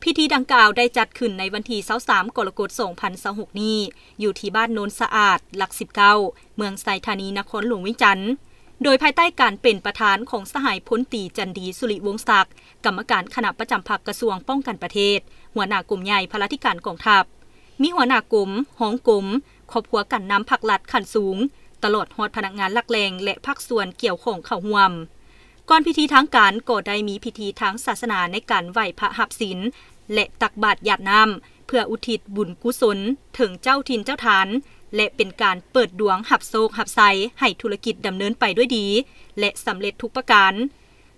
ພິທີດັ່ງກ່າວໄດ້ຈັດຂຶ້ນໃນວັນທີຊາວສາມ ກໍລະກົດ ສອງພັນຊາວຫົກນີ້ ຢູ່ທີ່ບ້ານໂນນສະອາດ ຫຼັກສິບເກົ້າ ເມືອງໄຊທານີ ນະຄອນຫຼວງວຽງຈັນ ໂດຍພາຍໃຕ້ການເປັນປະທານຂອງສະຫາຍພົນຕີ ຈັນດີ ສຸລິວົງສັກ ກຳມະການຄະນະປະຈຳພັກກະຊວງປ້ອງກັນປະເທດ, ຫົວໜ້າກົມໃຫຍ່ພະລາທິການກອງທັບ, ມີຫົວໜ້າກົມ, ຮອງກົມ, ຄອບຄົວການນຳພັກລັດຂັ້ນສູງ, ຕະຫຼອດຮອດພະນັກງານຫຼັກແຫຼ່ງ ແລະ ພາກສ່ວນກ່ຽວຂ້ອງເຂົ້າຮ່ວມ. ກ່ອນພິທີທາງການກໍໄດ້ມີພິທີທາງສາສະໜາໃນການໄຫວ້ພະຮັບສິນ ແລະ ຕັກບາດຢາດນ້ຳ ເພື່ອອຸທິດບຸນກຸສົນເຖິງເຈົ້າຖິ່ນເຈົ້າຖານ ແລະ ເປັນການເປີດດວງຮັບໂຊກຮັບໄຊໃຫ້ທຸລະກິດດຳເນີນໄປດ້ວຍດີ ແລະ ສຳເລັດທຸກປະການ.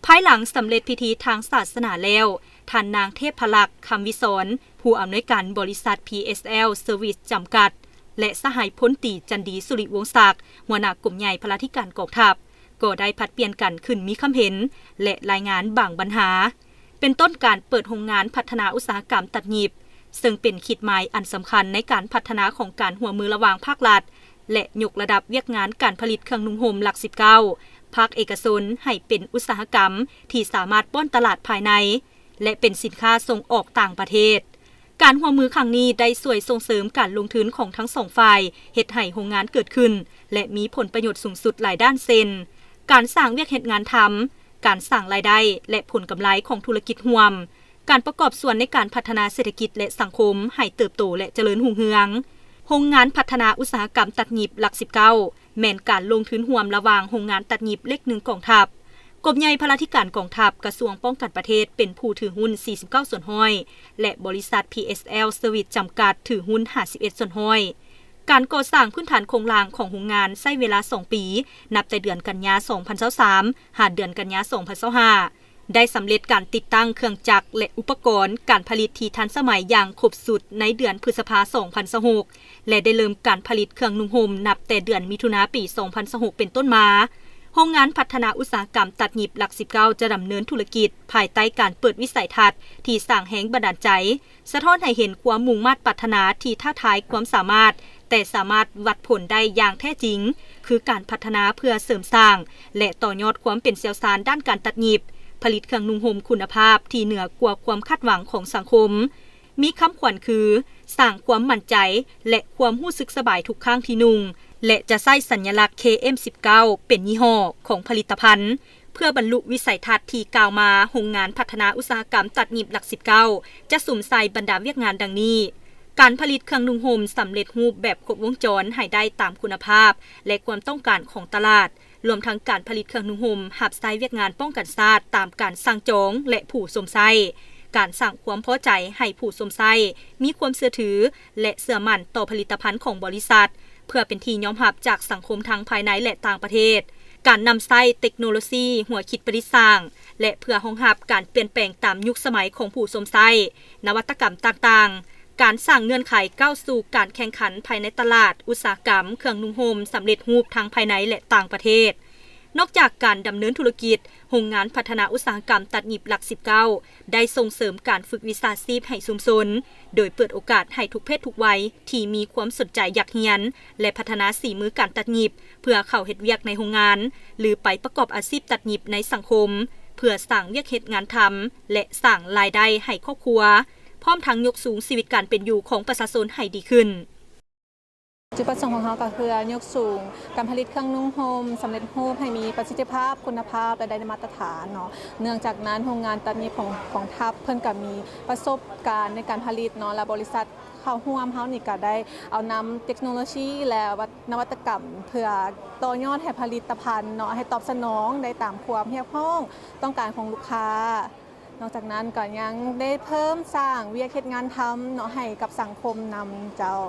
ພາຍຫຼັງສຳເລັດພິທີທາງສາສະໜາແລ້ວ, ທ່ານນາງ ເທບພະລັກ ຄຳວິສອນ ຜູ້ອຳນວຍການບໍລິສັດ ພີເອສແອລ ເຊີວິສ ຈຳກັດ ແລະ ສະຫາຍພົນຕີ ຈັນດີ ສຸລິວົງສັກ ຫົວໜ້າກົມໃຫຍ່ພະລາທິການກອງທັບ ກໍໄດ້ຜັດປ່ຽນກັນຂຶ້ນມີຄຳເຫັນ ແລະ ລາຍງານບາງບັນຫາ ເປັນຕົ້ນການເປີດໂຮງງານພັດທະນາອຸດສາຫະກຳຕັດຫຍິບ, ເຊິ່ງເປັນຂີດໝາຍອັນສຳຄັນໃນການພັດທະນາຂອງການຮ່ວມມືລະຫວ່າງພາກລັດ ແລະ ຍົກລະດັບວຽກງານການຜະລິດເຄື່ອງນຸ່ງຫົ່ມຫຼັກສິບເກົ້າ ພາກເອກະຊົນໃຫ້ເປັນອຸດສາຫະກຳທີ່ສາມາດປ້ອນຕະຫຼາດພາຍໃນ ແລະ ເປັນສິນຄ້າສົ່ງອອກຕ່າງປະເທດ. ການຮ່ວມມືຄັ້ງນີ້ໄດ້ຊ່ວຍສົ່ງເສີມການລົງທຶນຂອງທັງສອງຝ່າຍ, ເຮັດໃຫ້ໂຮງງານເກີດຂຶ້ນ ແລະ ມີຜົນປະໂຫຍດສູງສຸດຫຼາຍດ້ານ ເຊັ່ນ ການສ້າງວຽກເຮັດງານທຳ, ການສ້າງລາຍໄດ້ ແລະ ຜົນກຳໄລຂອງທຸລະກິດຮ່ວມ, ການປະກອບສ່ວນໃນການພັດທະນາເສດຖະກິດ ແລະ ສັງຄົມໃຫ້ເຕີບໂຕ ແລະ ຈະເລີນຮຸ່ງເຮືອງ. ໂຮງງານພັດທະນາອຸດສາຫະກຳຕັດຫຍິບຫຼັກສິບເກົ້າ ແມ່ນການລົງທຶນຮ່ວມລະຫວ່າງໂຮງງານຕັດຫຍິບເລກໜຶ່ງກອງທັບ, ກົມໃຫຍ່ພະລາທິການກອງທັບ, ກະຊວງປ້ອງກັນປະເທດເປັນຜູ້ຖືຫຸ້ນສີ່ສິບເກົ້າສ່ວນຮ້ອຍ ແລະ ບໍລິສັດ ພີເອສແອລ ເຊີວິສ ຈຳກັດ ຖືຫຸ້ນຫ້າສິບເອັດສ່ວນຮ້ອຍ. ການກໍ່ສ້າງພື້ນຖານໂຄງລ່າງຂອງໂຮງງານໃຊ້ເວລາສອງປີ, ນັບແຕ່ເດືອນກັນຍາ ສອງພັນຊາວສາມ ຫາເດືອນກັນຍາ ສອງພັນຊາວຫ້າ ໄດ້ສຳເລັດການຕິດຕັ້ງເຄື່ອງຈັກ ແລະ ອຸປະກອນການຜະລິດທີ່ທັນສະໄໝຢ່າງຄົບຊຸດໃນເດືອນພຶດສະພາ ສອງພັນຊາວຫົກ ແລະ ໄດ້ເລີ່ມການຜະລິດເຄື່ອງນຸ່ງຫົ່ມນັບແຕ່ເດືອນມິຖຸນາປີ ສອງພັນຊາວຫົກ ເປັນຕົ້ນມາ. ໂຮງງານພັດທະນາອຸດສາຫະກຳຕັດຫຍິບຫຼັກສິບເກົ້າ ຈະດຳເນີນທຸລະກິດພາຍໃຕ້ການເປີດວິໄສທັດທີ່ສ້າງແຮງບັນດານໃຈ, ສະທ້ອນໃຫ້ເຫັນຄວາມມຸ່ງມາດປາດຖະໜາທີ່ທ້າທາຍຄວາມສາມາດ, ແຕ່ສາມາດວັດຜົນໄດ້ຢ່າງແທ້ຈິງ, ຄືການພັດທະນາເພື່ອເສີມສ້າງ ແລະ ຕໍ່ຍອດຄວາມເປັນຊ່ຽວຊານດ້ານການຕັດຫຍິບ, ຜະລິດເຄື່ອງນຸ່ງຫົ່ມຄຸນນະພາບທີ່ເໜືອກວ່າຄວາມຄາດຫວັງຂອງສັງຄົມ. ມີຄຳຂວັນຄື ສ້າງຄວາມໝັ້ນໃຈ ແລະ ຄວາມຮູ້ສຶກສະບາຍທຸກຄັ້ງທີ່ນຸ່ງ ແລະ ຈະໃຊ້ສັນຍະລັກ ເຄເອັມສິບເກົ້າ ເປັນຍີ່ຫໍ້ຂອງຜະລິດຕະພັນ. ເພື່ອບັນລຸວິໄສທັດທີ່ກ່າວມາ, ໂຮງງານພັດທະນາອຸດສາຫະກຳຕັດຫຍິບຫຼັກສິບເກົ້າ ຈະສຸມໃສ່ບັນດາວຽກງານດັ່ງນີ້: ການຜະລິດເຄື່ອງນຸ່ງຫົ່ມສຳເລັດຮູບແບບຄົບວົງຈອນໃຫ້ໄດ້ຕາມຄຸນນະພາບ ແລະ ຄວາມຕ້ອງການຂອງຕະຫຼາດ, ລວມທັງການຜະລິດເຄື່ອງນຸ່ງຫົ່ມຮັບໃຊ້ວຽກງານປ້ອງກັນຊາດຕາມການສັ່ງຈອງ ແລະ ຜູ້ຊົມໃຊ້, ການສ້າງຄວາມພໍໃຈໃຫ້ຜູ້ຊົມໃຊ້ມີຄວາມເຊື່ອຖື ແລະ ເຊື່ອໝັ້ນຕໍ່ຜະລິດຕະພັນຂອງບໍລິສັດ ເພື່ອເປັນທີ່ຍອມຮັບຈາກສັງຄົມທັງພາຍໃນ ແລະ ຕ່າງປະເທດ, ການນຳໃຊ້ເຕັກໂນໂລຊີຫົວຄິດປະດິດສ້າງ ແລະ ເພື່ອຮອງຮັບການປ່ຽນແປງຕາມຍຸກສະໄໝຂອງຜູ້ຊົມໃຊ້, ນະວັດຕະກຳຕ່າງໆ, ການສ້າງເງື່ອນໄຂກ້າວສູ່ການແຂ່ງຂັນພາຍໃນຕະຫຼາດອຸດສາຫະກຳເຄື່ອງນຸ່ງຫົ່ມສຳເລັດຮູບທັງພາຍໃນ ແລະ ຕ່າງປະເທດ. ນອກຈາກການດຳເນີນທຸລະກິດ, ໂຮງງານພັດທະນາອຸດສາຫະກຳຕັດຫຍິບຫຼັກສິບເກົ້າ ໄດ້ສົ່ງເສີມການຝຶກວິຊາຊີບໃຫ້ຊຸມຊົນ, ໂດຍເປີດໂອກາດໃຫ້ທຸກເພດທຸກໄວທີ່ມີຄວາມສົນໃຈຢາກຮຽນ ແລະ ພັດທະນາສີມືການຕັດຫຍິບ ເພື່ອເຂົ້າເຮັດວຽກໃນໂຮງງານ ຫຼື ໄປປະກອບອາຊີບຕັດຫຍິບໃນສັງຄົມ, ເພື່ອສ້າງວຽກເຮັດງານທຳ ແລະ ສ້າງລາຍໄດ້ໃຫ້ຄອບຄົວ, ພ້ອມທັງຍົກສູງຊີວິດການເປັນຢູ່ຂອງປະຊາຊົນໃຫ້ດີຂຶ້ນ. ຈຸດປະສົງຂອງເຮົາກໍເພື່ອຍົກສູງການຜະລິດເຄື່ອງນຸ່ງຫົ່ມສຳເລັດຮູບໃຫ້ມີປະສິດທິພາບ, ຄຸນນະພາບ ແລະ ໄດ້ມາດຕະຖານເນາະ. ເນື່ອງຈາກນັ້ນ, ໂຮງງານຕັດຫຍິບຂອງ ຂອງທັບເພິ່ນກໍມີປະສົບການໃນການຜະລິດເນາະ ແລະ ບໍລິສັດເຂົ້າຮ່ວມເຮົານີ້ກໍໄດ້ເອົານຳເຕັກໂນໂລຊີ ແລະ ວັດ ນະວັດຕະກຳ ເພື່ອຕໍ່ຍອດໃຫ້ຜະລິດຕະພັນເນາະ ໃຫ້ຕອບສະໜອງໄດ້ຕາມຄວາມຮຽກຮ້ອງຕ້ອງການຂອງລູກຄ້າ. ນອກຈາກນັ້ນກໍຍັງໄດ້ເພີ່ມສ້າງວຽກເຮັດງານທຳເນາະ ໃຫ້ກັບສັງຄົມນຳເຈົ້າ.